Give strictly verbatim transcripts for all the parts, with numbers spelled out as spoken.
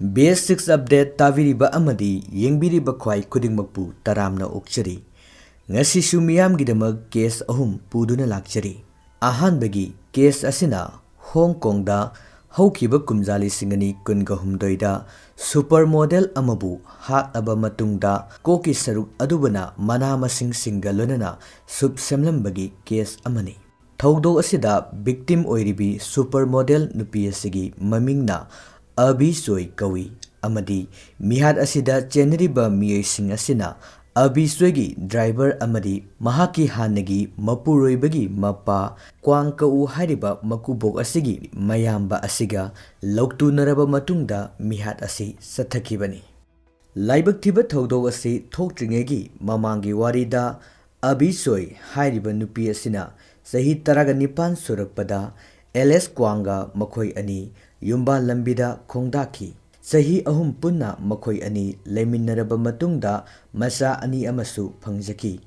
B ꯑꯦꯁ six update ꯇꯥꯕꯤꯔꯤꯕ ꯑꯃꯗꯤ ꯌꯦꯡꯕꯤꯔꯤꯕ ꯈ꯭ꯋꯥꯏ ꯈꯨꯗꯤꯡꯃꯛꯄꯨ ꯇꯔꯥꯝꯅ ꯑꯣꯛꯆꯔꯤ꯫ ꯉꯁꯤꯁꯨ ꯃꯤꯌꯥꯝꯒꯤꯗꯃꯛ ꯀꯦꯁ ꯑꯍꯨꯝ ꯄꯨꯗꯨꯅ ꯂꯥꯛꯆꯔꯤ꯫ ꯑꯍꯥꯟꯕꯒꯤ ꯀꯦꯁ ꯑꯁꯤꯅ ꯍꯣꯡ ꯀꯣꯡꯗ ꯍꯧꯈꯤꯕ ꯀꯨꯝꯖꯥ ꯂꯤꯁꯤꯡ ꯑꯅꯤ ꯀꯨꯟꯒ ꯍꯨꯝꯗꯣꯏꯗ ꯁꯨꯄꯔ ꯃꯣꯗꯦꯜ ꯑꯃꯕꯨ ꯍꯥꯠꯂꯕ ꯃꯇꯨꯡꯗ ꯀꯣꯛꯀꯤ ꯁꯔꯨꯛ ꯑꯗꯨꯕꯨꯅ ꯃꯅꯥ ꯃꯁꯤꯡꯁꯤꯡꯒ ꯂꯣꯏꯅꯅ ꯁꯨꯞ ꯁꯦꯝꯂꯝꯕꯒꯤ ꯀꯦꯁ ꯑꯃꯅꯤ꯫ ꯊꯧꯗꯣꯛ ꯑꯁꯤꯗ ꯚꯤꯛꯇꯤꯝ ꯑꯣꯏꯔꯤꯕꯤ ꯁꯨꯄꯔ ꯃꯣꯗꯦꯜ ꯅꯨꯄꯤ ꯑꯁꯤꯒꯤ ꯃꯃꯤꯡꯅ ꯑꯕꯤ ꯆꯣꯏ ꯀꯧꯏ ꯑꯃꯗꯤ ꯃꯤꯍꯥꯠ ꯑꯁꯤꯗ ꯆꯦꯟꯅꯔꯤꯕ ꯃꯤꯑꯣꯏꯁꯤꯡ ꯑꯁꯤꯅ ꯑꯕꯤ ꯆꯣꯏꯒꯤ ꯗ꯭ꯔꯥꯏꯚꯔ ꯑꯃꯗꯤ ꯃꯍꯥꯛꯀꯤ ꯍꯥꯟꯅꯒꯤ ꯃꯄꯨꯔꯣꯏꯕꯒꯤ ꯃꯄꯥ ꯀ꯭ꯋꯥꯡ ꯀꯎ ꯍꯥꯏꯔꯤꯕ ꯃꯀꯨꯕꯣꯛ ꯑꯁꯤꯒꯤ ꯃꯌꯥꯝꯕ ꯑꯁꯤꯒ ꯂꯧꯇꯨꯅꯔꯕ ꯃꯇꯨꯡꯗ ꯃꯤꯍꯥꯠ ꯑꯁꯤ ꯆꯠꯊꯈꯤꯕꯅꯤ꯫ ꯂꯥꯏꯕꯛ ꯊꯤꯕ ꯊꯧꯗꯣꯛ ꯑꯁꯤ ꯊꯣꯛꯇ꯭ꯔꯤꯉꯩꯒꯤ ꯃꯃꯥꯡꯒꯤ ꯋꯥꯔꯤꯗ ꯑꯕꯤ ꯆꯣꯏ ꯍꯥꯏꯔꯤꯕ ꯅꯨꯄꯤ ꯑꯁꯤꯅ ꯆꯍꯤ ꯇꯔꯥꯒ ꯅꯤꯄꯥꯟ ꯁꯨꯔꯛꯄꯗ ꯑꯦꯂꯦꯁ ꯀ꯭ꯋꯥꯡꯒ ꯃꯈꯣꯏ ꯑꯅꯤ ꯌꯨꯝꯕꯥꯜ ꯂꯝꯕꯤꯗ ꯈꯣꯡꯗꯥꯈꯤ꯫ ꯆꯍꯤ ꯑꯍꯨꯝ ꯄꯨꯟꯅ ꯃꯈꯣꯏ ꯑꯅꯤ ꯂꯩꯃꯤꯟꯅꯔꯕ ꯃꯇꯨꯡꯗ ꯃꯆꯥ ꯑꯅꯤ ꯑꯃꯁꯨ ꯐꯪꯖꯈꯤ꯫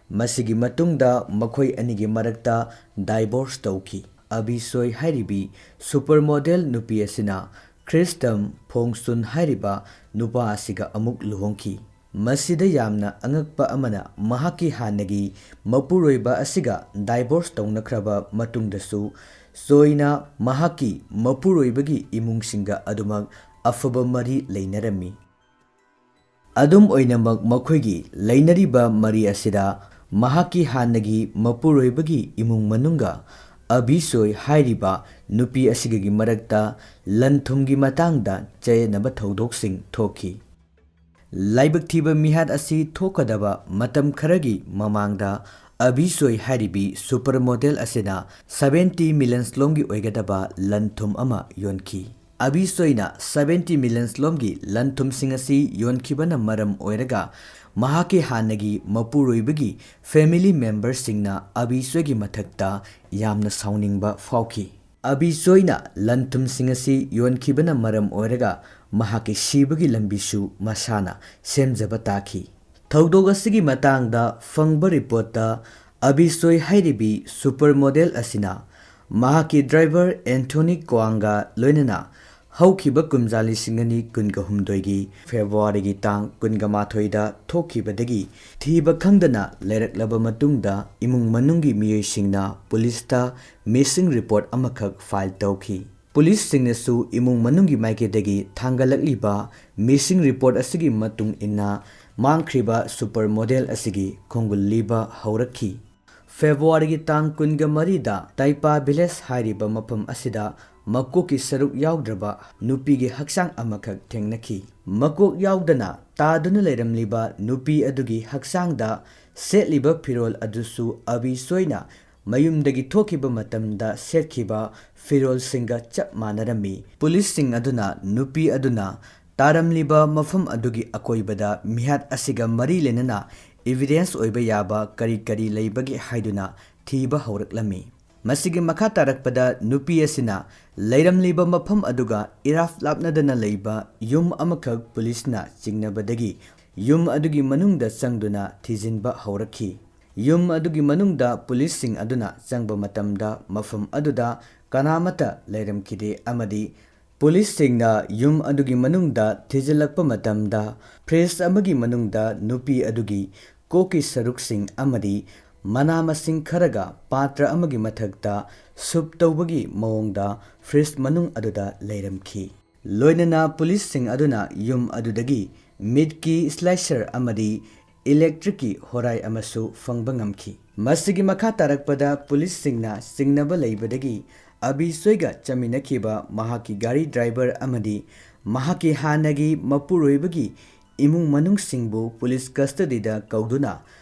ꯃꯁꯤꯒꯤ ꯃꯇꯨꯡꯗ ꯃꯈꯣꯏ ꯑꯅꯤꯒꯤ ꯃꯔꯛꯇ ꯗꯥꯏꯚꯣꯔꯁ ꯇꯧꯈꯤ꯫ ꯑꯕꯤ ꯆꯣꯏ ꯍꯥꯏꯔꯤꯕꯤ ꯁꯨꯄꯔ ꯃꯣꯗꯦꯜ ꯅꯨꯄꯤ ꯑꯁꯤꯅ ꯈ꯭ꯔꯤꯁꯇꯝ ꯐꯣꯡꯁꯨꯟ ꯍꯥꯏꯔꯤꯕ ꯅꯨꯄꯥ ꯑꯁꯤꯒ ꯑꯃꯨꯛ ꯂꯨꯍꯣꯡꯈꯤ꯫ ꯃꯁꯤꯗ ꯌꯥꯝꯅ ꯑꯉꯛꯄ ꯑꯃꯅ, ꯃꯍꯥꯛꯀꯤ ꯍꯥꯟꯅꯒꯤ ꯃꯄꯨꯔꯣꯏꯕ ꯑꯁꯤꯒ ꯗꯥꯏꯚꯣꯔꯁ ꯇꯧꯅꯈ꯭ꯔꯕ ꯃꯇꯨꯡꯗꯁꯨ ꯆꯣꯏꯅ ꯃꯍꯥꯛꯀꯤ ꯃꯄꯨꯔꯣꯏꯕꯒꯤ ꯏꯃꯨꯡꯁꯤꯡꯒ ꯑꯗꯨꯃꯛ ꯑꯐꯕ ꯃꯔꯤ ꯂꯩꯅꯔꯝꯃꯤ꯫ ꯑꯗꯨꯝ ꯑꯣꯏꯅꯃꯛ, ꯃꯈꯣꯏꯒꯤ ꯂꯩꯅꯔꯤꯕ ꯃꯔꯤ ꯑꯁꯤꯗ ꯃꯍꯥꯛꯀꯤ ꯍꯥꯟꯅꯒꯤ ꯃꯄꯨꯔꯣꯏꯕꯒꯤ ꯏꯃꯨꯡ ꯃꯅꯨꯡꯒ ꯑꯕꯤ ꯆꯣꯏ ꯍꯥꯏꯔꯤꯕ ꯅꯨꯄꯤ ꯑꯁꯤꯒꯒꯤ ꯃꯔꯛꯇ ꯂꯟ ꯊꯨꯝꯒꯤ ꯃꯇꯥꯡꯗ ꯆꯌꯦꯠꯅꯕ ꯊꯧꯗꯣꯛꯁꯤꯡ ꯊꯣꯛꯈꯤ꯫ ꯂꯥꯏꯕꯛ ꯊꯤꯕ ꯃꯤꯍꯥꯠ ꯑꯁꯤ ꯊꯣꯛꯀꯗꯕ ꯃꯇꯝ ꯈꯔꯒꯤ ꯃꯃꯥꯡꯗ ꯑꯕꯤ ꯆꯣꯏ ꯍꯥꯏꯔꯤꯕꯤ ꯁꯨꯄꯔ ꯃꯣꯗꯦꯜ ꯑꯁꯤꯅ ꯁꯚꯦꯟꯇꯤ ꯃꯤꯂꯤꯌꯟꯁ ꯂꯣꯝꯒꯤ ꯑꯣꯏꯒꯗꯕ ꯂꯟ ꯊꯨꯝ ꯑꯃ ꯌꯣꯟꯈꯤ꯫ ꯑꯕꯤ ꯆꯣꯏꯅ ꯁꯚꯦꯟꯇꯤ ꯃꯤꯂꯤꯌꯟꯁ ꯂꯣꯝꯒꯤ ꯂꯟ ꯊꯨꯝꯁꯤꯡ ꯑꯁꯤ ꯌꯣꯟꯈꯤꯕꯅ ꯃꯔꯝ ꯑꯣꯏꯔꯒ ꯃꯍꯥꯛꯀꯤ ꯍꯥꯟꯅꯒꯤ ꯃꯄꯨꯔꯣꯏꯕꯒꯤ ꯐꯦꯃꯤꯂꯤ ꯃꯦꯝꯕꯔꯁꯤꯡꯅ ꯑꯕꯤ ꯆꯣꯏꯒꯤ ꯃꯊꯛꯇ ꯌꯥꯝꯅ ꯁꯥꯎꯅꯤꯡꯕ ꯐꯥꯎꯈꯤ꯫ ꯑꯕꯤ ꯆꯣꯏꯅ ꯂꯟ ꯊꯨꯝꯁꯤꯡ ꯑꯁꯤ ꯌꯣꯟꯈꯤꯕꯅ ꯃꯔꯝ ꯑꯣꯏꯔꯒ ꯃꯍꯥꯛꯀꯤ ꯁꯤꯕꯒꯤ ꯂꯝꯕꯤꯁꯨ ꯃꯁꯥꯅ ꯁꯦꯝꯖꯕ ꯇꯥꯈꯤ꯫ ꯊꯧꯗꯣꯛ ꯑꯁꯤꯒꯤ ꯃꯇꯥꯡꯗ ꯐꯪꯕ ꯔꯤꯄꯣꯔꯠꯇ ꯑꯕꯤ ꯆꯣꯏ ꯍꯥꯏꯔꯤꯕꯤ ꯁꯨꯄꯔ ꯃꯣꯗꯦꯜ ꯑꯁꯤꯅ ꯃꯍꯥꯛꯀꯤ ꯗ꯭ꯔꯥꯏꯚꯔ ꯑꯦꯟꯊꯣꯅꯤ ꯀ꯭ꯋꯥꯡꯒ ꯂꯣꯏꯅꯅ ꯍꯧꯈꯤꯕ ꯀꯨꯝꯖꯥ ꯂꯤꯁꯤꯡ ꯑꯅꯤ ꯀꯨꯟꯒ ꯍꯨꯝꯗꯣꯏꯒꯤ ꯐꯦꯕ꯭ꯔꯨꯋꯥꯔꯤꯒꯤ ꯇꯥꯡ ꯀꯨꯟꯒ ꯃꯥꯊꯣꯏꯗ ꯊꯣꯛꯈꯤꯕꯗꯒꯤ ꯊꯤꯕ ꯈꯪꯗꯅ ꯂꯩꯔꯛꯂꯕ ꯃꯇꯨꯡꯗ, ꯏꯃꯨꯡ ꯃꯅꯨꯡꯒꯤ ꯃꯤꯑꯣꯏꯁꯤꯡꯅ ꯄꯨꯂꯤꯁꯇ ꯃꯤꯁꯤꯡ ꯔꯤꯄꯣꯔꯠ ꯑꯃꯈꯛ ꯐꯥꯏꯜ ꯇꯧꯈꯤ꯫ ꯄꯨꯂꯤꯁꯁꯤꯡꯅꯁꯨ ꯏꯃꯨꯡ ꯃꯅꯨꯡꯒꯤ ꯃꯥꯏꯀꯩꯗꯒꯤ ꯊꯥꯡꯒꯠꯂꯛꯂꯤꯕ ꯃꯤꯁꯤꯡ ꯔꯤꯄꯣꯔꯠ ꯑꯁꯤꯒꯤ ꯃꯇꯨꯡ ꯏꯟꯅ ꯃꯥꯡꯈ꯭ꯔꯤꯕ ꯁꯨꯄꯔ ꯃꯣꯗꯦꯜ ꯑꯁꯤꯒꯤ ꯈꯣꯡꯒꯨꯜ ꯂꯤꯕ ꯍꯧꯔꯛꯈꯤ꯫ ꯐꯦꯕ꯭ꯔꯨꯋꯥꯔꯤꯒꯤ ꯇꯥꯡ ꯀꯨꯟꯒ ꯃꯔꯤꯗ ꯇꯥꯏꯄꯥ ꯚꯤꯂꯦꯖ ꯍꯥꯏꯔꯤꯕ ꯃꯐꯝ ꯑꯁꯤꯗ ꯃꯀꯣꯛꯀꯤ ꯁꯔꯨꯛ ꯌꯥꯎꯗ꯭ꯔꯕ ꯅꯨꯄꯤꯒꯤ ꯍꯛꯆꯥꯡ ꯑꯃꯈꯛ ꯊꯦꯡꯅꯈꯤ꯫ ꯃꯀꯣꯛ ꯌꯥꯎꯗꯅ ꯇꯥꯗꯨꯅ ꯂꯩꯔꯝꯂꯤꯕ ꯅꯨꯄꯤ ꯑꯗꯨꯒꯤ ꯍꯛꯆꯥꯡꯗ ꯁꯦꯠꯂꯤꯕ ꯐꯤꯔꯣꯜ ꯑꯗꯨꯁꯨ ꯑꯕꯤꯁꯣꯏꯅ ꯃꯌꯨꯝꯗꯒꯤ ꯊꯣꯛꯈꯤꯕ ꯃꯇꯝꯗ ꯁꯦꯠꯈꯤꯕ ꯐꯤꯔꯣꯜꯁꯤꯡꯒ ꯆꯞ ꯃꯥꯟꯅꯔꯝꯃꯤ꯫ ꯄꯨꯂꯤꯁꯁꯤꯡ ꯑꯗꯨꯅ ꯅꯨꯄꯤ ꯑꯗꯨꯅ ꯇꯥꯔꯝꯂꯤꯕ ꯃꯐꯝ ꯑꯗꯨꯒꯤ ꯑꯀꯣꯏꯕꯗ ꯃꯤꯍꯥꯠ ꯑꯁꯤꯒ ꯃꯔꯤ ꯂꯩꯅꯅ ꯏꯚꯤꯗꯦꯟꯁ ꯑꯣꯏꯕ ꯌꯥꯕ ꯀꯔꯤ ꯀꯔꯤ ꯂꯩꯕꯒꯦ ꯍꯥꯏꯗꯨꯅ ꯊꯤꯕ ꯍꯧꯔꯛꯂꯝꯃꯤ꯫ ꯃꯁꯤꯒꯤ ꯃꯈꯥ ꯇꯥꯔꯛꯄꯗ ꯅꯨꯄꯤ ꯑꯁꯤꯅ ꯂꯩꯔꯝꯂꯤꯕ ꯃꯐꯝ ꯑꯗꯨꯒ ꯏꯔꯥꯞ ꯂꯥꯞꯅꯗꯅ ꯂꯩꯕ ꯌꯨꯝ ꯑꯃꯈꯛ ꯄꯨꯂꯤꯁꯅ ꯆꯤꯡꯅꯕꯗꯒꯤ ꯌꯨꯝ ꯑꯗꯨꯒꯤ ꯃꯅꯨꯡꯗ ꯆꯪꯗꯨꯅ ꯊꯤꯖꯤꯟꯕ ꯍꯧꯔꯛꯈꯤ꯫ ꯌꯨꯝ ꯑꯗꯨꯒꯤ ꯃꯅꯨꯡꯗ ꯄꯨꯂꯤꯁꯁꯤꯡ ꯑꯗꯨꯅ ꯆꯪꯕ ꯃꯇꯝꯗ ꯃꯐꯝ ꯑꯗꯨꯗ ꯀꯅꯥꯃꯠꯇ ꯂꯩꯔꯝꯈꯤꯗꯦ ꯑꯃꯗꯤ ꯄꯨꯂꯤꯁꯁꯤꯡꯅ ꯌꯨꯝ ꯑꯗꯨꯒꯤ ꯃꯅꯨꯡꯗ ꯊꯤꯖꯤꯜꯂꯛꯄ ꯃꯇꯝꯗ ꯐ꯭ꯔꯤꯖ ꯑꯃꯒꯤ ꯃꯅꯨꯡꯗ ꯅꯨꯄꯤ ꯑꯗꯨꯒꯤ ꯀꯣꯛꯀꯤ ꯁꯔꯨꯛꯁꯤꯡ ꯑꯃꯗꯤ ꯃꯅꯥ ꯃꯁꯤꯡ ꯈꯔꯒ ꯄꯥꯇ꯭ꯔ ꯑꯃꯒꯤ ꯃꯊꯛꯇ ꯁꯨꯞ ꯇꯧꯕꯒꯤ ꯃꯑꯣꯡꯗ ꯐ꯭ꯔꯤꯖ ꯃꯅꯨꯡ ꯑꯗꯨꯗ ꯂꯩꯔꯝꯈꯤ꯫ ꯂꯣꯏꯅꯅ ꯄꯨꯂꯤꯁꯁꯤꯡ ꯑꯗꯨꯅ ꯌꯨꯝ ꯑꯗꯨꯗꯒꯤ ꯃꯤꯠꯀꯤ ꯁ꯭ꯂꯥꯏꯁꯔ ꯑꯃꯗꯤ ꯏꯂꯦꯛꯇ꯭ꯔꯤꯛꯀꯤ ꯍꯣꯔꯥꯏ ꯑꯃꯁꯨ ꯐꯪꯕ ꯉꯝꯈꯤ꯫ ꯃꯁꯤꯒꯤ ꯃꯈꯥ ꯇꯥꯔꯛꯄꯗ ꯄꯨꯂꯤꯁꯁꯤꯡꯅ ꯆꯤꯡꯅꯕ ꯂꯩꯕꯗꯒꯤ ꯑꯕꯤꯁꯣꯏꯒ ꯆꯠꯃꯤꯟꯅꯈꯤꯕ ꯃꯍꯥꯛꯀꯤ ꯒꯥꯔꯤ ꯗ꯭ꯔꯥꯏꯚꯔ ꯑꯃꯗꯤ ꯃꯍꯥꯛꯀꯤ ꯍꯥꯟꯅꯒꯤ ꯃꯄꯨꯔꯣꯏꯕꯒꯤ ꯏꯃꯨꯡ ꯃꯅꯨꯡꯁꯤꯡꯕꯨ ꯄꯨꯂꯤꯁ ꯀꯁꯇꯗꯤꯗ ꯀꯧꯗꯨꯅ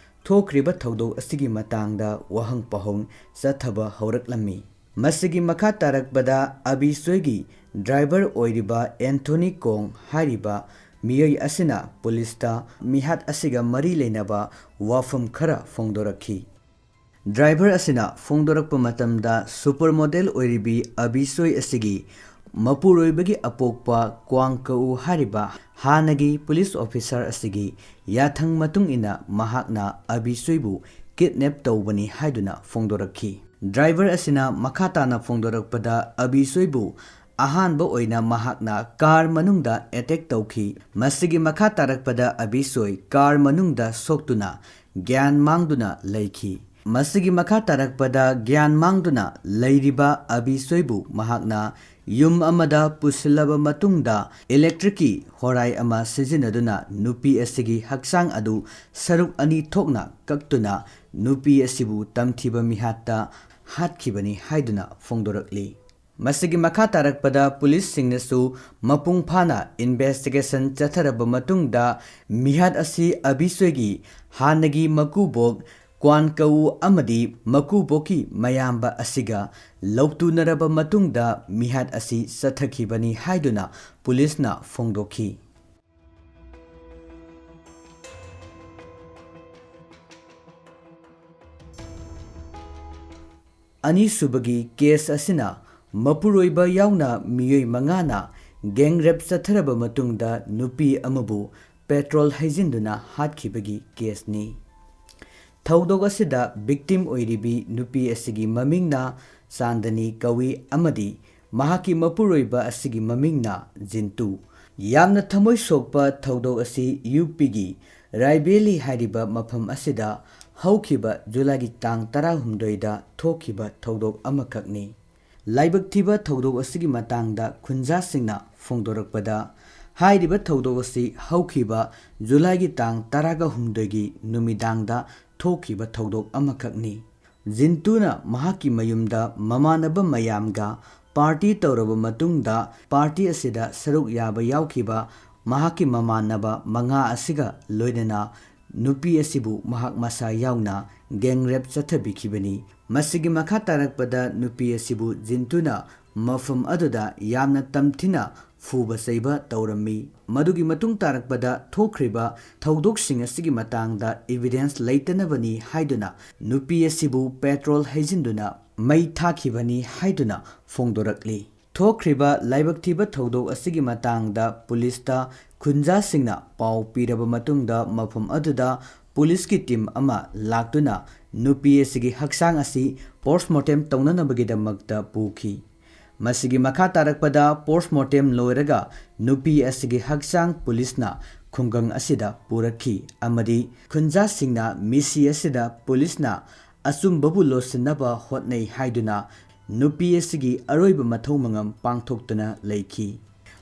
ꯊꯣꯛꯈ꯭ꯔꯤꯕ ꯊꯧꯗꯣꯛ ꯑꯁꯤꯒꯤ ꯃꯇꯥꯡꯗ ꯋꯥꯍꯪ ꯄꯥꯎꯍꯪ ꯆꯠꯊꯕ ꯍꯧꯔꯛꯂꯝꯃꯤ꯫ ꯃꯁꯤꯒꯤ ꯃꯈꯥ ꯇꯥꯔꯛꯄꯗ ꯑꯕꯤꯁꯣꯏꯒꯤ ꯗ꯭ꯔꯥꯏꯚꯔ ꯑꯣꯏꯔꯤꯕ ꯑꯦꯟꯊꯣꯅꯤ ꯀꯣꯡ ꯍꯥꯏꯔꯤꯕ ꯃꯤꯑꯣꯏ ꯑꯁꯤꯅ ꯄꯨꯂꯤꯁꯇ ꯃꯤꯍꯥꯠ ꯑꯁꯤꯒ ꯃꯔꯤ ꯂꯩꯅꯕ ꯋꯥꯐꯝ ꯈꯔ ꯐꯣꯡꯗꯣꯔꯛꯈꯤ꯫ ꯗ꯭ꯔꯥꯏꯚꯔ ꯑꯁꯤꯅ ꯐꯣꯡꯗꯣꯔꯛꯄ ꯃꯇꯝꯗ ꯁꯨꯄꯔ ꯃꯣꯗꯦꯜ ꯑꯣꯏꯔꯤꯕꯤ ꯑꯕꯤꯁꯣꯏ ꯑꯁꯤꯒꯤ ꯃꯄꯨꯔꯣꯏꯕꯒꯤ ꯑꯄꯣꯛꯄ ꯀ꯭ꯋꯥꯡ ꯀꯎ ꯍꯥꯏꯔꯤꯕ ꯍꯥꯟꯅꯒꯤ ꯄꯨꯂꯤꯁ ꯑꯣꯐꯤꯁꯥꯔ ꯑꯁꯤꯒꯤ ꯌꯥꯊꯪ ꯃꯇꯨꯡ ꯏꯟꯅ ꯃꯍꯥꯛꯅ ꯑꯕꯤꯁꯣꯏꯕꯨ ꯀꯤꯗꯅꯦꯞ ꯇꯧꯕꯅꯤ ꯍꯥꯏꯗꯨꯅ ꯐꯣꯡꯗꯣꯔꯛꯈꯤ꯫ ꯗ꯭ꯔꯥꯏꯚꯔ ꯑꯁꯤꯅ ꯃꯈꯥ ꯇꯥꯅ ꯐꯣꯡꯗꯣꯔꯛꯄꯗ ꯑꯕꯤꯁꯣꯏꯕꯨ ꯑꯍꯥꯟꯕ ꯑꯣꯏꯅ ꯃꯍꯥꯛꯅ ꯀꯥꯔ ꯃꯅꯨꯡꯗ ꯑꯦꯇꯦꯛ ꯇꯧꯈꯤ꯫ ꯃꯁꯤꯒꯤ ꯃꯈꯥ ꯇꯥꯔꯛꯄꯗ ꯑꯕꯤꯁꯣꯏ ꯀꯥꯔ ꯃꯅꯨꯡꯗ ꯁꯣꯛꯇꯨꯅ ꯒ꯭ꯌꯥꯟ ꯃꯥꯡꯗꯨꯅ ꯂꯩꯈꯤ꯫ ꯃꯁꯤꯒꯤ ꯃꯈꯥ ꯇꯥꯔꯛꯄꯗ ꯒ꯭ꯌꯥꯟ ꯃꯥꯡꯗꯨꯅ ꯂꯩꯔꯤꯕ ꯑꯕꯤꯁꯣꯏꯕꯨ ꯃꯍꯥꯛꯅ ꯌꯨꯝ ꯑꯃꯗ ꯄꯨꯁꯤꯜꯂꯕ ꯃꯇꯨꯡꯗ ꯏꯂꯦꯛꯇ꯭ꯔꯤꯛꯀꯤ ꯍꯣꯔꯥꯏ ꯑꯃ ꯁꯤꯖꯤꯟꯅꯗꯨꯅ ꯅꯨꯄꯤ ꯑꯁꯤꯒꯤ ꯍꯛꯆꯥꯡ ꯑꯗꯨ ꯁꯔꯨꯛ ꯑꯅꯤ ꯊꯣꯛꯅ ꯀꯛꯇꯨꯅ ꯅꯨꯄꯤ ꯑꯁꯤꯕꯨ ꯇꯝꯊꯤꯕ ꯃꯤꯍꯥꯠꯇ ꯍꯥꯠꯈꯤꯕꯅꯤ ꯍꯥꯏꯗꯨꯅ ꯐꯣꯡꯗꯣꯔꯛꯂꯤ꯫ ꯃꯁꯤꯒꯤ ꯃꯈꯥ ꯇꯥꯔꯛꯄꯗ ꯄꯨꯂꯤꯁꯁꯤꯡꯅꯁꯨ ꯃꯄꯨꯡ ꯐꯥꯅ ꯏꯟꯚꯦꯁꯇꯤꯒꯦꯁꯟ ꯆꯠꯊꯔꯕ ꯃꯇꯨꯡꯗ ꯃꯤꯍꯥꯠ ꯑꯁꯤ ꯑꯕꯤꯁꯣꯏꯒꯤ ꯍꯥꯟꯅꯒꯤ ꯃꯀꯨꯕꯣꯛ ꯀ꯭ꯋꯥꯟ ꯀꯧ ꯑꯃꯗꯤ ꯃꯀꯨꯕꯣꯛꯀꯤ ꯃꯌꯥꯝꯕ ꯑꯁꯤꯒ ꯂꯧꯇꯨꯅꯔꯕ ꯃꯇꯨꯡꯗ ꯃꯤꯍꯥꯠ ꯑꯁꯤ ꯆꯠꯊꯈꯤꯕꯅꯤ ꯍꯥꯏꯗꯨꯅ ꯄꯨꯂꯤꯁꯅ ꯐꯣꯡꯗꯣꯛꯈꯤ꯫ ꯑꯅꯤꯁꯨꯕꯒꯤ ꯀꯦꯁ ꯑꯁꯤꯅ ꯃꯄꯨꯔꯣꯏꯕ ꯌꯥꯎꯅ ꯃꯤꯑꯣꯏ ꯃꯉꯥꯅ ꯒꯦꯡ ꯔꯦꯞ ꯆꯠꯊꯔꯕ ꯃꯇꯨꯡꯗ ꯅꯨꯄꯤ ꯑꯃꯕꯨ ꯄꯦꯇ꯭ꯔꯣꯜ ꯍꯩꯖꯤꯟꯗꯨꯅ ꯍꯥꯠꯈꯤꯕꯒꯤ ꯀꯦꯁꯅꯤ꯫ ꯊꯧꯗꯣꯛ ꯑꯁꯤꯗ ꯚꯤꯛꯇꯤꯝ ꯑꯣꯏꯔꯤꯕꯤ ꯅꯨꯄꯤ ꯑꯁꯤꯒꯤ ꯃꯃꯤꯡꯅ ꯆꯥꯟꯗꯅꯤ ꯀꯧꯏ ꯑꯃꯗꯤ ꯃꯍꯥꯛꯀꯤ ꯃꯄꯨꯔꯣꯏꯕ ꯑꯁꯤꯒꯤ ꯃꯃꯤꯡꯅ ꯖꯤꯟꯇꯨ꯫ ꯌꯥꯝꯅ ꯊꯃꯣꯏ ꯁꯣꯛꯄ ꯊꯧꯗꯣꯛ ꯑꯁꯤ ꯌꯨ ꯄꯤꯒꯤ ꯔꯥꯏꯕꯦꯂꯤ ꯍꯥꯏꯔꯤꯕ ꯃꯐꯝ ꯑꯁꯤꯗ ꯍꯧꯈꯤꯕ ꯖꯨꯂꯥꯏꯒꯤ ꯇꯥꯡ ꯇꯔꯥꯍꯨꯝꯗꯣꯏꯗ ꯊꯣꯛꯈꯤꯕ ꯊꯧꯗꯣꯛ ꯑꯃꯈꯛꯅꯤ꯫ ꯂꯥꯏꯕꯛ ꯊꯤꯕ ꯊꯧꯗꯣꯛ ꯑꯁꯤꯒꯤ ꯃꯇꯥꯡꯗ ꯈꯨꯟꯖꯥꯁꯤꯡꯅ ꯐꯣꯡꯗꯣꯔꯛꯄꯗ, ꯍꯥꯏꯔꯤꯕ ꯊꯧꯗꯣꯛ ꯑꯁꯤ ꯍꯧꯈꯤꯕ ꯖꯨꯂꯥꯏꯒꯤ ꯇꯥꯡ ꯇꯔꯥꯒ ꯍꯨꯝꯗꯣꯏꯒꯤ ꯅꯨꯃꯤꯗꯥꯡꯗ ꯊꯣꯛꯈꯤꯕ ꯊꯧꯗꯣꯛ ꯑꯃꯈꯛꯅꯤ꯫ ꯖꯤꯟꯇꯨꯅ ꯃꯍꯥꯛꯀꯤ ꯃꯌꯨꯝꯗ ꯃꯃꯥꯟꯅꯕ ꯃꯌꯥꯝꯒ ꯄꯥꯔꯇꯤ ꯇꯧꯔꯕ ꯃꯇꯨꯡꯗ, ꯄꯥꯔꯇꯤ ꯑꯁꯤꯗ ꯁꯔꯨꯛ ꯌꯥꯕ ꯌꯥꯎꯈꯤꯕ ꯃꯍꯥꯛꯀꯤ ꯃꯃꯥꯟꯅꯕ ꯃꯉꯥ ꯑꯁꯤꯒ ꯂꯣꯏꯅꯅ ꯅꯨꯄꯤ ꯑꯁꯤꯕꯨ ꯃꯍꯥꯛ ꯃꯁꯥ ꯌꯥꯎꯅ ꯒꯦꯡ ꯔꯦꯞ ꯆꯠꯊꯕꯤꯈꯤꯕꯅꯤ꯫ ꯃꯁꯤꯒꯤ ꯃꯈꯥ ꯇꯥꯔꯛꯄꯗ ꯅꯨꯄꯤ ꯑꯁꯤꯕꯨ ꯖꯤꯟꯇꯨꯅ ꯃꯐꯝ ꯑꯗꯨꯗ ꯌꯥꯝꯅ ꯇꯝꯊꯤꯅ ꯐꯨꯕ ꯆꯩꯕ ꯇꯧꯔꯝꯃꯤ꯫ ꯃꯗꯨꯒꯤ ꯃꯇꯨꯡ ꯇꯥꯔꯛꯄꯗ ꯊꯣꯛꯈ꯭ꯔꯤꯕ ꯊꯧꯗꯣꯛꯁꯤꯡ ꯑꯁꯤꯒꯤ ꯃꯇꯥꯡꯗ ꯏꯚꯤꯗꯦꯟꯁ ꯂꯩꯇꯅꯕꯅꯤ ꯍꯥꯏꯗꯨꯅ ꯅꯨꯄꯤ ꯑꯁꯤꯕꯨ ꯄꯦꯇ꯭ꯔꯣꯜ ꯍꯩꯖꯤꯟꯗꯨꯅ ꯃꯩ ꯊꯥꯈꯤꯕꯅꯤ ꯍꯥꯏꯗꯨꯅ ꯐꯣꯡꯗꯣꯔꯛꯂꯤ꯫ ꯊꯣꯛꯈ꯭ꯔꯤꯕ ꯂꯥꯏꯕꯛ ꯊꯤꯕ ꯊꯧꯗꯣꯛ ꯑꯁꯤꯒꯤ ꯃꯇꯥꯡꯗ ꯄꯨꯂꯤꯁꯇ ꯈꯨꯟꯖꯥꯁꯤꯡꯅ ꯄꯥꯎ ꯄꯤꯔꯕ ꯃꯇꯨꯡꯗ ꯃꯐꯝ ꯑꯗꯨꯗ ꯄꯨꯂꯤꯁꯀꯤ ꯇꯤꯝ ꯑꯃ ꯂꯥꯛꯇꯨꯅ ꯅꯨꯄꯤ ꯑꯁꯤꯒꯤ ꯍꯛꯆꯥꯡ ꯑꯁꯤ ꯄꯣꯁꯃꯣꯔꯇꯦꯝ ꯇꯧꯅꯅꯕꯒꯤꯗꯃꯛꯇ ꯄꯨꯈꯤ꯫ ꯃꯁꯤꯒꯤ ꯃꯈꯥ ꯇꯥꯔꯛꯄꯗ post mortem ꯂꯣꯏꯔꯒ ꯅꯨꯄꯤ ꯑꯁꯤꯒꯤ ꯍꯛꯆꯥꯡ ꯄꯨꯂꯤꯁꯅ ꯈꯨꯡꯒꯪ ꯑꯁꯤꯗ ꯄꯨꯔꯛꯈꯤ ꯑꯃꯗꯤ ꯈꯨꯟꯖꯥꯁꯤꯡꯅ ꯃꯤꯁꯤ ꯑꯁꯤꯗ ꯄꯨꯂꯤꯁꯅ ꯑꯆꯨꯝꯕꯕꯨ ꯂꯣꯠꯁꯤꯟꯅꯕ ꯍꯣꯠꯅꯩ ꯍꯥꯏꯗꯨꯅ ꯅꯨꯄꯤ ꯑꯁꯤꯒꯤ ꯑꯔꯣꯏꯕ ꯃꯊꯧ ꯃꯉꯝ ꯄꯥꯡꯊꯣꯛꯇꯨꯅ ꯂꯩꯈꯤ꯫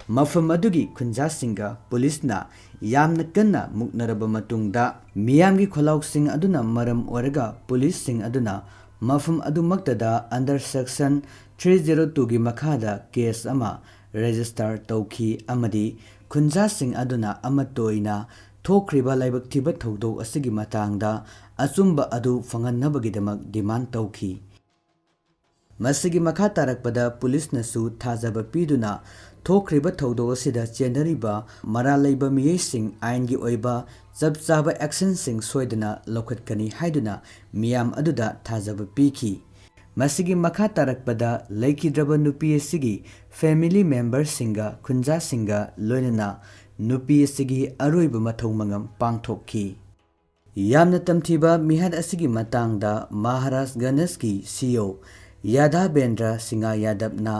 ꯃꯐꯝ ꯑꯗꯨꯒꯤ ꯈꯨꯟꯖꯥꯁꯤꯡꯒ ꯄꯨꯂꯤꯁꯅ ꯌꯥꯝꯅ ꯀꯟꯅ ꯃꯨꯛꯅꯔꯕ ꯃꯇꯨꯡꯗ, ꯃꯤꯌꯥꯝꯒꯤ ꯈꯣꯜꯂꯥꯎꯁꯤꯡ ꯑꯗꯨꯅ ꯃꯔꯝ ꯑꯣꯏꯔꯒ ꯄꯨꯂꯤꯁꯁꯤꯡ ꯑꯗꯨꯅ ꯃꯐꯝ ꯑꯗꯨꯃꯛꯇꯗ under section three zero two ꯒꯤ ꯃꯈꯥꯗ case ꯑꯃ register ꯇꯧꯈꯤ ꯑꯃꯗꯤ ꯈꯨꯟꯖꯥꯁꯤꯡ ꯑꯗꯨꯅ ꯑꯃꯠꯇ ꯑꯣꯏꯅ ꯊꯣꯛꯈ꯭ꯔꯤꯕ ꯂꯥꯏꯕꯛ ꯊꯤꯕ ꯊꯧꯗꯣꯛ ꯑꯁꯤꯒꯤ ꯃꯇꯥꯡꯗ ꯑꯆꯨꯝꯕ ꯑꯗꯨ ꯐꯪꯍꯟꯅꯕꯒꯤꯗꯃꯛ demand ꯇꯧꯈꯤ꯫ ꯃꯁꯤꯒꯤ ꯃꯈꯥ ꯇꯥꯔꯛꯄꯗ ꯄꯨꯂꯤꯁꯅꯁꯨ ꯊꯥꯖꯕ ꯄꯤꯗꯨꯅ ꯊꯣꯛꯈ꯭ꯔꯤꯕ ꯊꯧꯗꯣꯛ ꯑꯁꯤꯗ ꯆꯦꯟꯅꯔꯤꯕ ꯃꯔꯥꯜ ꯂꯩꯕ ꯃꯤꯑꯣꯏꯁꯤꯡ ꯑꯥꯏꯟꯒꯤ ꯑꯣꯏꯕ ꯆꯞ ꯆꯥꯕ actionꯁꯤꯡ ꯁꯣꯏꯗꯅ ꯂꯧꯈꯠꯀꯅꯤ ꯍꯥꯏꯗꯨꯅ ꯃꯤꯌꯥꯝ ꯑꯗꯨꯗ ꯊꯥꯖꯕ ꯄꯤꯈꯤ꯫ ꯃꯁꯤꯒꯤ ꯃꯈꯥ ꯇꯥꯔꯛꯄꯗ ꯂꯩꯈꯤꯗ꯭ꯔꯕ ꯅꯨꯄꯤ ꯑꯁꯤꯒꯤ family memberꯁꯤꯡꯒ ꯈꯨꯟꯖꯥꯁꯤꯡꯒ ꯂꯣꯏꯅꯅ ꯅꯨꯄꯤ ꯑꯁꯤꯒꯤ ꯑꯔꯣꯏꯕ ꯃꯊꯧ ꯃꯉꯝ ꯄꯥꯡꯊꯣꯛꯈꯤ꯫ ꯌꯥꯝꯅ ꯇꯝꯊꯤꯕ ꯃꯤꯍꯥꯠ ꯑꯁꯤꯒꯤ ꯃꯇꯥꯡꯗ ꯃꯍꯥꯔꯥꯖ ꯒꯅꯦꯁꯀꯤ CEO ꯌꯥꯗꯥꯕꯦꯟꯗ꯭ꯔ ꯁꯤꯡꯍ ꯌꯥꯗꯕꯅ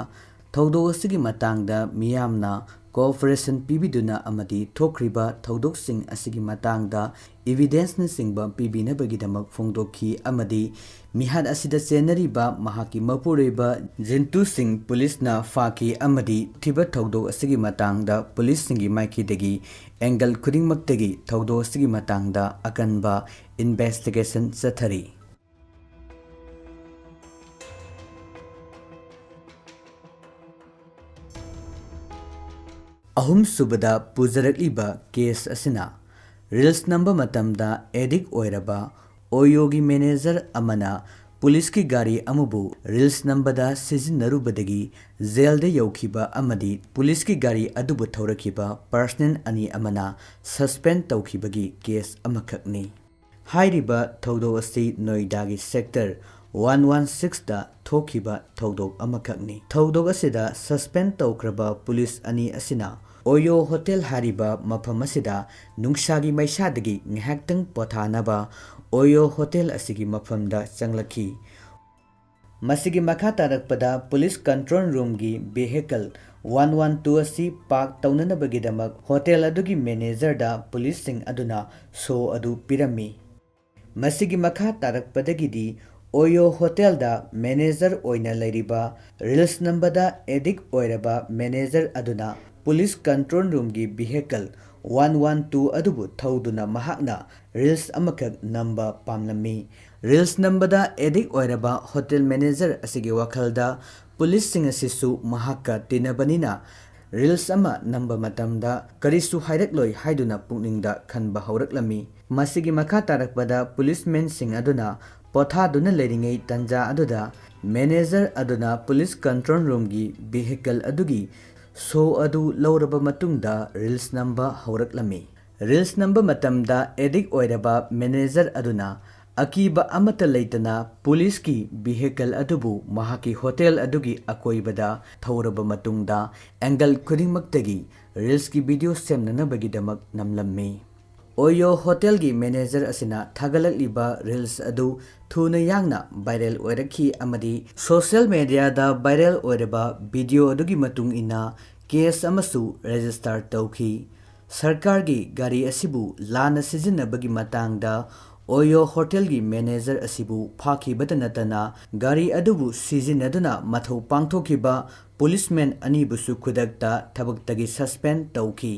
ꯊꯧꯗꯣꯛ ꯑꯁꯤꯒꯤ ꯃꯇꯥꯡꯗ ꯃꯤꯌꯥꯝꯅ cooperation ꯄꯤꯕꯤꯗꯨꯅ ꯑꯃꯗꯤ ꯊꯣꯛꯈ꯭ꯔꯤꯕ ꯊꯧꯗꯣꯛꯁꯤꯡ ꯑꯁꯤꯒꯤ ꯃꯇꯥꯡꯗ evidenceꯅꯆꯤꯡꯕ ꯄꯤꯕꯤꯅꯕꯒꯤꯗꯃꯛ ꯐꯣꯡꯗꯣꯛꯈꯤ ꯑꯃꯗꯤ ꯃꯤꯍꯥꯠ ꯑꯁꯤꯗ ꯆꯦꯟꯅꯔꯤꯕ ꯃꯍꯥꯛꯀꯤ ꯃꯄꯨꯔꯣꯏꯕ ꯖꯤꯟꯇꯨ ꯁꯤꯡ ꯄꯨꯂꯤꯁꯅ ꯐꯥꯈꯤ ꯑꯃꯗꯤ ꯊꯤꯕ ꯊꯧꯗꯣꯛ ꯑꯁꯤꯒꯤ ꯃꯇꯥꯡꯗ ꯄꯨꯂꯤꯁꯁꯤꯡꯒꯤ ꯃꯥꯏꯀꯩꯗꯒꯤ angle ꯈꯨꯗꯤꯡꯃꯛꯇꯒꯤ ꯊꯧꯗꯣꯛ ꯑꯁꯤꯒꯤ ꯃꯇꯥꯡꯗ ꯑꯀꯟꯕ investigation ꯆꯠꯊꯔꯤ꯫ ꯑꯍꯨꯝꯁꯨꯕꯗ ꯄꯨꯖꯔꯛꯂꯤꯕ case ꯑꯁꯤꯅ reels ꯅꯝꯕ ꯃꯇꯝꯗ addict ꯑꯣꯏꯔꯕ ꯑꯣꯌꯣꯒꯤ manager ꯑꯃꯅ ꯄꯨꯂꯤꯁꯀꯤ ꯒꯥꯔꯤ ꯑꯃꯕꯨ reels ꯅꯝꯕꯗ ꯁꯤꯖꯤꯟꯅꯔꯨꯕꯗꯒꯤ ꯖꯦꯜꯗ ꯌꯧꯈꯤꯕ ꯑꯃꯗꯤ ꯄꯨꯂꯤꯁꯀꯤ ꯒꯥꯔꯤ ꯑꯗꯨꯕꯨ ꯊꯧꯔꯛꯈꯤꯕ personnel ꯑꯅꯤ ꯑꯃꯅ suspend ꯇꯧꯈꯤꯕꯒꯤ case ꯑꯃꯈꯛꯅꯤ꯫ ꯍꯥꯏꯔꯤꯕ ꯊꯧꯗꯣꯛ ꯑꯁꯤ ꯅꯣꯏꯗꯥꯒꯤ sector one one sixꯇ ꯊꯣꯛꯈꯤꯕ ꯊꯧꯗꯣꯛ ꯑꯃꯈꯛꯅꯤ꯫ ꯊꯧꯗꯣꯛ ꯑꯁꯤꯗ suspend ꯇꯧꯈ꯭ꯔꯕ ꯄꯨꯂꯤꯁ ꯑꯅꯤ ꯑꯁꯤꯅ ꯑꯣꯌꯣ ꯍꯣꯇꯦꯜ ꯍꯥꯏꯔꯤꯕ ꯃꯐꯝ ꯑꯁꯤꯗ ꯅꯨꯡꯁꯥꯒꯤ ꯃꯩꯁꯥꯗꯒꯤ ꯉꯥꯏꯍꯥꯛꯇꯪ ꯄꯣꯊꯥꯅꯕ ꯑꯣꯌꯣ ꯍꯣꯇꯦꯜ ꯑꯁꯤꯒꯤ ꯃꯐꯝꯗ ꯆꯪꯂꯛꯈꯤ꯫ ꯃꯁꯤꯒꯤ ꯃꯈꯥ ꯇꯥꯔꯛꯄꯗ police control roomꯒꯤ vehicle one one two ꯑꯁꯤ park ꯇꯧꯅꯅꯕꯒꯤꯗꯃꯛ hotel ꯑꯗꯨꯒꯤ managerꯗ policeꯁꯤꯡ ꯑꯗꯨꯅ show ꯑꯗꯨ ꯄꯤꯔꯝꯃꯤ꯫ ꯃꯁꯤꯒꯤ ꯃꯈꯥ ꯇꯥꯔꯛꯄꯗꯒꯤꯗꯤ Oyo hotelꯗ manager ꯑꯣꯏꯅ ꯂꯩꯔꯤꯕ reels ꯅꯝꯕꯗ addict ꯑꯣꯏꯔꯕ manager ꯑꯗꯨꯅ police control roomꯒꯤ vehicle one one two ꯑꯗꯨꯕꯨ ꯊꯧꯗꯨꯅ ꯃꯍꯥꯛꯅ reels ꯑꯃꯈꯛ ꯅꯝꯕ ꯄꯥꯝꯂꯝꯃꯤ꯫ Reels ꯅꯝꯕꯗ addict ꯑꯣꯏꯔꯕ hotel manager ꯑꯁꯤꯒꯤ ꯋꯥꯈꯜꯗ policeꯁꯤꯡ ꯑꯁꯤꯁꯨ ꯃꯍꯥꯛꯀ ꯇꯤꯟꯅꯕꯅꯤꯅ reels ꯑꯃ ꯅꯝꯕ ꯃꯇꯝꯗ ꯀꯔꯤꯁꯨ ꯍꯥꯏꯔꯛꯂꯣꯏ ꯍꯥꯏꯗꯨꯅ ꯄꯨꯛꯅꯤꯡꯗ ꯈꯟꯕ ꯍꯧꯔꯛꯂꯝꯃꯤ꯫ ꯃꯁꯤꯒꯤ ꯃꯈꯥ ꯇꯥꯔꯛꯄꯗ policemanꯁꯤꯡ ꯑꯗꯨꯅ ꯄꯣꯊꯥꯗꯨꯅ ꯂꯩꯔꯤꯉꯩ ꯇꯟꯖꯥ ꯑꯗꯨꯗ manager ꯑꯗꯨꯅ police control roomꯒꯤ vehicle ꯑꯗꯨꯒꯤ show ꯑꯗꯨ ꯂꯧꯔꯕ ꯃꯇꯨꯡꯗ reels ꯅꯝꯕ ꯍꯧꯔꯛꯂꯝꯃꯤ꯫ Reels ꯅꯝꯕ ꯃꯇꯝꯗ addict ꯑꯣꯏꯔꯕ manager ꯑꯗꯨꯅ ꯑꯀꯤꯕ ꯑꯃꯠꯇ ꯂꯩꯇꯅ policeꯀꯤ vehicle ꯑꯗꯨꯕꯨ ꯃꯍꯥꯛꯀꯤ hotel ꯑꯗꯨꯒꯤ ꯑꯀꯣꯏꯕꯗ ꯊꯧꯔꯕ ꯃꯇꯨꯡꯗ angle ꯈꯨꯗꯤꯡꯃꯛꯇꯒꯤ reelsꯀꯤ video ꯁꯦꯝꯅꯅꯕꯒꯤꯗꯃꯛ ꯅꯝꯂꯝꯃꯤ꯫ Oyo hotelꯒꯤ manager ꯑꯁꯤꯅ ꯊꯥꯒꯠꯂꯛꯂꯤꯕ reels ꯑꯗꯨ ꯊꯨꯅ ꯌꯥꯡꯅ viral ꯑꯣꯏꯔꯛꯈꯤ ꯑꯃꯗꯤ social mediaꯗ viral ꯑꯣꯏꯔꯕ video ꯑꯗꯨꯒꯤ ꯃꯇꯨꯡ ꯏꯟꯅ case ꯑꯃꯁꯨ register ꯇꯧꯈꯤ꯫ ꯁꯔꯀꯥꯔꯒꯤ ꯒꯥꯔꯤ ꯑꯁꯤꯕꯨ ꯂꯥꯟꯅ ꯁꯤꯖꯤꯟꯅꯕꯒꯤ ꯃꯇꯥꯡꯗ Oyo hotelꯒꯤ manager ꯑꯁꯤꯕꯨ ꯐꯥꯈꯤꯕꯇ ꯅꯠꯇꯅ ꯒꯥꯔꯤ ꯑꯗꯨꯕꯨ ꯁꯤꯖꯤꯟꯅꯗꯨꯅ ꯃꯊꯧ ꯄꯥꯡꯊꯣꯛꯈꯤꯕ policeman ꯑꯅꯤꯕꯨꯁꯨ ꯈꯨꯗꯛꯇ ꯊꯕꯛꯇꯒꯤ suspend ꯇꯧꯈꯤ꯫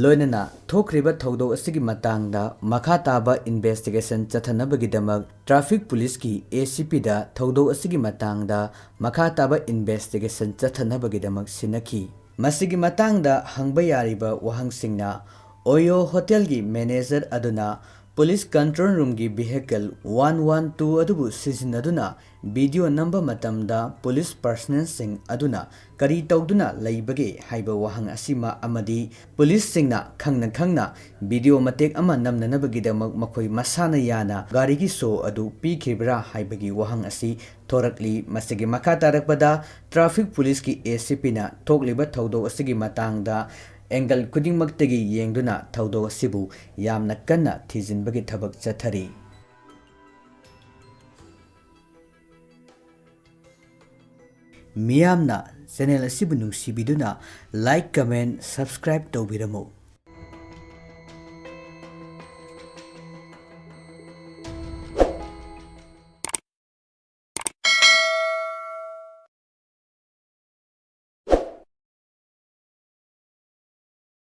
ꯂꯣꯏꯅꯅ ꯊꯣꯛꯈ꯭ꯔꯤꯕ ꯊꯧꯗꯣꯛ ꯑꯁꯤꯒꯤ ꯃꯇꯥꯡꯗ ꯃꯈꯥ ꯇꯥꯕ investigation ꯆꯠꯊꯅꯕꯒꯤꯗꯃꯛ traffic policeꯀꯤ ACPꯗ ꯊꯧꯗꯣꯛ ꯑꯁꯤꯒꯤ ꯃꯇꯥꯡꯗ ꯃꯈꯥ ꯇꯥꯕ investigation ꯆꯠꯊꯅꯕꯒꯤꯗꯃꯛ ꯁꯤꯟꯅꯈꯤ꯫ ꯃꯁꯤꯒꯤ ꯃꯇꯥꯡꯗ ꯍꯪꯕ ꯌꯥꯔꯤꯕ ꯋꯥꯍꯪꯁꯤꯡꯅ Oyo hotelꯒꯤ manager ꯑꯗꯨꯅ police control roomꯒꯤ vehicle one one two ꯑꯗꯨꯕꯨ ꯁꯤꯖꯤꯟꯅꯗꯨꯅ video ꯅꯝꯕ ꯃꯇꯝꯗ police personnelꯁꯤꯡ ꯑꯗꯨꯅ ꯀꯔꯤ ꯇꯧꯗꯨꯅ ꯂꯩꯕꯒꯦ ꯍꯥꯏꯕ ꯋꯥꯍꯪ ꯑꯁꯤꯃ ꯑꯃꯗꯤ policeꯁꯤꯡꯅ ꯈꯪꯅ ꯈꯪꯅ video ꯃꯇꯦꯛ ꯑꯃ ꯅꯝꯅꯅꯕꯒꯤꯗꯃꯛ ꯃꯈꯣꯏ ꯃꯁꯥꯅ ꯌꯥꯅ ꯒꯥꯔꯤꯒꯤ show ꯑꯗꯨ ꯄꯤꯈꯤꯕ꯭ꯔꯥ ꯍꯥꯏꯕꯒꯤ ꯋꯥꯍꯪ ꯑꯁꯤ ꯊꯣꯔꯛꯂꯤ꯫ ꯃꯁꯤꯒꯤ ꯃꯈꯥ ꯇꯥꯔꯛꯄꯗ traffic policeꯀꯤ ACPꯅ ꯊꯣꯛꯂꯤꯕ ꯊꯧꯗꯣꯛ ꯑꯁꯤꯒꯤ ꯃꯇꯥꯡꯗ angle ꯈꯨꯗꯤꯡꯃꯛꯇꯒꯤ ꯌꯦꯡꯗꯨꯅ ꯊꯧꯗꯣꯛ ꯑꯁꯤꯕꯨ ꯌꯥꯝꯅ ꯀꯟꯅ ꯊꯤꯖꯤꯟꯕꯒꯤ ꯊꯕꯛ ꯆꯠꯊꯔꯤ꯫ ꯃꯤꯌꯥꯝꯅ ꯆꯦꯅꯦꯜ ꯑꯁꯤꯕꯨ ꯅꯨꯡꯁꯤꯕꯤꯗꯨꯅ ꯂꯥꯏꯛ, ꯀꯃꯦꯟ, ꯁꯕꯁꯀ꯭ꯔꯥꯏꯕ ꯇꯧꯕꯤꯔꯝꯃꯨ꯫